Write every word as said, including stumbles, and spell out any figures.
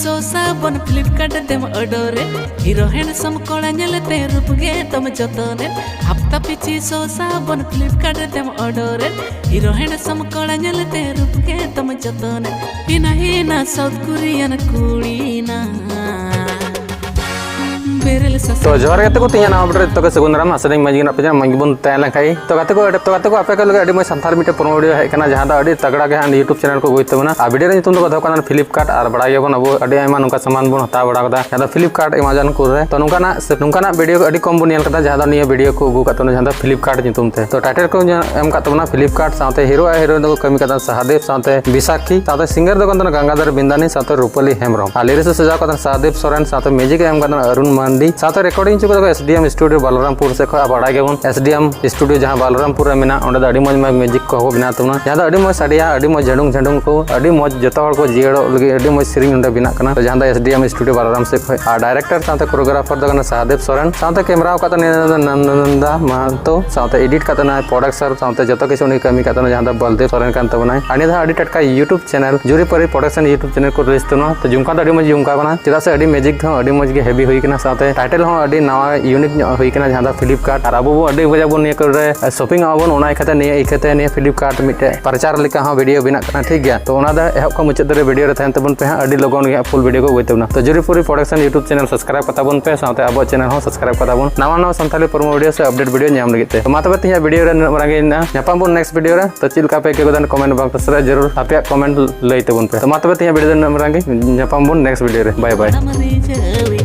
ᱥᱚ ᱥᱟᱵᱚᱱ Flipkart ᱛᱮᱢ order ᱮᱫ, hero handsome ᱠᱚᱲᱟ ᱧᱮᱞᱛᱮ ᱨᱩᱯ ᱜᱮ ᱛᱚᱢ ᱡᱚᱛᱚᱱ ᱮᱫ᱾ ᱦᱟᱯᱛᱟ ᱯᱤᱪᱷᱤ ᱥᱚ ᱥᱟᱵᱚᱱ Flipkart ᱛᱮᱢ order ᱮᱫ, hero handsome ᱠᱚᱲᱟ ᱧᱮᱞᱛᱮ ᱨᱩᱯ ᱜᱮ ᱛᱚᱢ ᱡᱚᱛᱚᱱ ᱮᱫ᱾ ᱦᱤᱱᱟ ᱦᱤᱱᱟ South Korean ᱠᱩᱲᱤ ᱱᱟ ᱵᱮᱨᱮᱞ ᱥᱟᱥᱟᱝ᱾ ᱛᱚ ᱡᱚᱦᱟᱨ ᱜᱟᱛᱮ ᱠᱚ, ᱛᱮᱦᱮᱧᱟᱜ ᱱᱟᱣᱟ video ᱨᱮ ᱡᱚᱛᱚ ᱜᱮ ᱥᱟᱹᱜᱩᱱ ᱫᱟᱨᱟᱢ᱾ ᱟᱥᱟ ᱫᱟᱹᱧ ᱢᱚᱡᱽ ᱜᱮ ᱢᱮᱱᱟᱜ ᱯᱮᱭᱟ, ᱢᱚᱡᱽ ᱜᱮᱵᱚᱱ ᱛᱟᱦᱮᱸ ᱞᱮᱱ ᱠᱷᱟᱡ᱾ ᱛᱚ ᱜᱟᱛᱮ ᱠᱚ, ᱛᱚ ᱜᱟᱛᱮ ᱠᱚ, ᱟᱯᱮ ᱠᱚ ᱞᱟᱹᱜᱤᱫ ᱟᱹᱰᱤ ᱢᱚᱡᱽ ᱥᱟᱱᱛᱟᱲ ᱢᱤᱫᱴᱮᱱ promo video ᱦᱮᱡ ᱠᱟᱱᱟ, ᱡᱟᱦᱟᱸ ᱫᱚ ᱟᱹᱰᱤ ᱛᱟᱜᱲᱟ ᱜᱮ ᱦᱟᱸᱜ YouTube channel ᱠᱚ ᱟᱹᱜᱩᱭ ᱛᱟᱵᱚᱱᱟ᱾ ᱟᱨ video ᱨᱮ ᱧᱩᱛᱩᱢ ᱫᱚᱠᱚ ᱫᱚᱦᱚ ᱠᱟᱱᱟ Flipkart, ᱟᱨ ᱵᱟᱲᱟᱭ ᱜᱮᱭᱟᱵᱚᱱ ᱟᱵᱚ ᱟᱹᱰᱤ ᱟᱭᱢᱟ ᱱᱚᱝᱠᱟ ᱥᱟᱢᱟᱱ ᱵᱚᱱ ᱦᱟᱛᱟᱣ ᱵᱟᱲᱟ ᱠᱟᱫᱟ, ᱡᱟᱦᱟᱸ ᱫᱚ Flipkart, Amazon ᱠᱚᱨᱮ᱾ ᱛᱚ ᱱᱚᱝᱠᱟᱱᱟᱜ ᱥᱮ ᱱᱚᱝᱠᱟᱱᱟᱜ video ᱟᱹᱰᱤ ᱠᱚᱢ ᱵᱚᱱ ᱧᱮᱞ ᱠᱟᱫᱟ, ᱡᱟᱦᱟᱸ ᱫᱚ ᱱᱤᱭᱟᱹ video ᱠᱚ ᱟᱹᱜᱩ ᱠᱟᱜ ᱛᱟᱵᱚᱱᱟ, ᱡᱟᱦᱟᱸ ᱫᱚ Flipkart ᱧᱩᱛᱩᱢ ᱛᱮ᱾ ᱛᱚ title ᱠᱚ ᱧᱮ-, ᱮᱢ ᱠᱟᱜ ᱛᱟᱵᱚᱱᱟ Flipkart ᱥᱟᱶᱛᱮ, hero ᱟᱨ heroine ᱫᱚᱠᱚ ᱠᱟᱹᱢᱤ ᱠᱟᱫᱟ ᱥᱟᱦᱟᱫᱮᱵ ᱥᱟᱶᱛᱮ ᱵᱤᱥᱟᱠᱷᱤ, ᱥᱟᱶᱛᱮ singer ᱫᱚ ᱠᱟᱱ ᱛᱟᱵᱚᱱᱟ ᱜᱟᱝᱜᱟᱫᱷᱚᱨ ᱵᱤᱱᱫᱟᱱᱤ ᱥᱟᱶᱛᱮ ᱨᱩᱯᱟᱞᱤ ᱦᱮᱢᱵᱨᱚᱢ, ᱟᱨ lyrics ᱮ ᱥᱟᱡᱟᱣ ᱠᱟᱫᱟ ᱥᱟᱦᱟᱫᱮᱵ ᱥᱚᱨᱮᱱ, ᱥᱟᱶᱛᱮ music ᱮ ᱮᱢ ᱠᱟᱫᱟ ᱚᱨᱩᱱ ᱢᱟᱱᱰᱤ, ᱥᱟᱶᱛᱮ recording ᱦᱚᱪᱚ ᱠᱟᱫᱟ ᱠᱚ S D M studio ᱵᱟᱞᱨᱟᱢᱯᱩᱨ ᱥᱮᱫ ᱠᱷᱚᱱ᱾ ᱟᱨ ᱵᱟᱲᱟᱭ ᱜᱮᱭᱟᱵᱚᱱ S D M studio ᱡᱟᱦᱟᱸ ᱵᱟᱞᱨᱟᱢᱯᱩᱨ ᱨᱮ ᱢᱮᱱᱟᱜ, ᱚᱸᱰᱮ ᱫᱚ ᱟᱹᱰᱤ ᱢᱚᱡᱽ ᱢᱚᱡᱽ music ᱠᱚᱦᱚᱸ ᱠᱚ ᱵᱮᱱᱟᱣ ᱛᱟᱵᱚᱱᱟ, ᱡᱟᱦᱟᱸ ᱫᱚ ᱟᱹᱰᱤ ᱢᱚᱡᱽ ᱥᱟᱰᱮᱭᱟ, ᱟᱹᱰᱤ ᱢᱚᱡᱽ ᱡᱷᱟᱰᱩᱝ ᱡᱷᱟᱰᱩᱝ ᱠᱚ, ᱟᱹᱰᱤ ᱢᱚᱡᱽ ᱡᱚᱛᱚ ᱦᱚᱲ ᱠᱚ ᱡᱤᱭᱟᱹᱲᱚᱜ ᱞᱟᱹᱜᱤᱫ ᱟᱹᱰᱤ ᱢᱚᱡᱽ ᱥᱮᱨᱮᱧ ᱚᱸᱰᱮ ᱵᱮᱱᱟᱜ ᱠᱟᱱᱟ, ᱡᱟᱦᱟᱸ ᱫᱚ S D M studio ᱵᱟᱞᱨᱟᱢ ᱥᱮᱫ ᱠᱷᱚᱱ᱾ ᱟᱨ director ᱥᱟᱶᱛᱮ choreographer ᱫᱚ ᱠᱟᱱᱟ ᱥᱟᱦᱟᱫᱮᱵ ᱥᱚᱨᱮᱱ, ᱥᱟᱶᱛᱮ camera ᱟᱠᱟᱫ ᱛᱟᱦᱮᱱᱟ ᱱᱟᱱᱫᱟ ᱢᱟᱦᱟᱛᱚ, ᱥᱟᱶᱛᱮ edit ᱟᱠᱟᱫ ᱛᱟᱦᱮᱱᱟ producer, ᱥᱟᱶᱛᱮ ᱡᱚᱛᱚ ᱠᱤᱪᱷᱩ ᱩᱱᱤ ᱠᱟᱹᱢᱤ ᱟᱠᱟᱫ ᱛᱟᱦᱮᱱᱟ, ᱡᱟᱦᱟᱸ ᱫᱚ ᱵᱚᱞᱫᱮᱵ ᱥᱚᱨᱮᱱ ᱠᱟᱱ ᱛᱟᱵᱚᱱᱟᱭ᱾ ᱟᱨ ᱱᱤᱭᱟᱹ ᱫᱚ ᱟᱹᱰᱤ ᱴᱟᱴᱠᱟ YouTube channel ᱡᱩᱨᱤᱯᱟᱹᱨᱤ Production YouTube channel ᱠᱚ release ᱛᱟᱵᱚᱱᱟ᱾ ᱛᱚ ᱡᱷᱩᱢᱠᱟ ᱫᱚ ᱟᱹᱰᱤ ᱢᱚᱡᱽ ᱡᱷᱩᱢᱠᱟ ᱠᱟᱱᱟ, ᱪᱮᱫᱟᱜ ᱥᱮ ᱟᱹᱰᱤ music ᱦᱚᱸ ᱟᱹᱰᱤ ᱢᱚᱡᱽ ᱜᱮ heavy ᱦᱩᱭ ᱠᱟᱱᱟ, ᱥᱟᱶᱛᱮ title ᱦᱚᱸ ᱟᱹᱰᱤ ᱱᱟᱣᱟ unique ᱧᱚᱜ ᱦᱩᱭ ᱠᱟᱱᱟ, ᱡᱟᱦᱟᱸ ᱫᱚ Flipkart᱾ ᱟᱨ ᱟᱵᱚ ᱵᱚ ᱟᱹᱰᱤ ᱠᱟᱡᱟᱠ ᱵᱚᱱ ᱱᱤᱭᱟᱹ ᱠᱚᱨᱮ shopping ᱟᱵᱚᱱ, ᱚᱱᱟ ᱤᱠᱷᱟᱹᱛᱮ ᱱᱤᱭᱟᱹ ᱤᱠᱷᱟᱹᱛᱮ ᱱᱤᱭᱟᱹ Flipkart ᱢᱤᱫᱴᱮᱡ ᱯᱨᱚᱪᱟᱨ ᱞᱮᱠᱟ ᱦᱚᱸ video ᱵᱮᱱᱟᱜ ᱠᱟᱱᱟ, ᱴᱷᱤᱠ ᱜᱮᱭᱟ᱾ ᱛᱚ ᱚᱱᱟ ᱫᱚ ᱮᱦᱚᱵ ᱠᱷᱚᱱ ᱢᱩᱪᱟᱹᱫ ᱫᱷᱟᱹᱨᱤᱡ video ᱨᱮ ᱛᱟᱦᱮᱱ ᱛᱟᱵᱚᱱ ᱯᱮ ᱦᱟᱸᱜ, ᱟᱹᱰᱤ ᱞᱚᱜᱚᱱ ᱜᱮ ᱦᱟᱸᱜ full video ᱠᱚ ᱟᱹᱜᱩᱭ ᱛᱟᱵᱚᱱᱟ᱾ ᱛᱚ ᱡᱩᱨᱤᱯᱩᱨᱤ Production YouTube channel subscribe ᱠᱟᱛᱟ ᱵᱚᱱ ᱯᱮ, ᱥᱟᱶᱛᱮ ᱟᱵᱚᱣᱟᱜ channel ᱦᱚᱸ subscribe ᱠᱟᱛᱟ ᱵᱚᱱ, ᱱᱟᱣᱟ ᱱᱟᱣᱟ ᱥᱟᱱᱛᱟᱲᱤ promo video ᱥᱮ update video ᱧᱟᱢ ᱞᱟᱹᱜᱤᱫ ᱛᱮ᱾ ᱛᱚ ᱢᱟ ᱛᱚᱵᱮ ᱛᱮᱦᱮᱧᱟᱜ video ᱨᱮ ᱱᱩᱱᱟᱹᱜ ᱢᱟᱨᱟᱝ ᱜᱮ ᱢᱮᱱᱟᱜᱼᱟ, ᱧᱟᱯᱟᱢ ᱵᱚᱱ next video ᱨᱮ᱾ ᱛᱚ ᱪᱮᱫ ᱞᱮᱠᱟ ᱯᱮ ᱟᱹᱭᱠᱟᱹᱣ ᱠᱮᱫᱟ comment box ᱨᱮ ᱡᱟᱹᱨᱩᱲ ᱟᱯᱮᱭᱟᱜ comment ᱞᱟᱹᱭ ᱛᱟᱵᱚᱱ ᱯᱮ᱾ ᱛᱚ ᱢᱟ ᱛᱚᱵᱮ ᱛᱮᱦᱮᱧᱟᱜ video ᱫᱚ ᱱᱩᱱᱟᱹᱜ ᱢᱟᱨᱟᱝ ᱜᱮ, ᱧᱟᱯᱟᱢ ᱵᱚᱱ next video ᱨᱮ, bye bye᱾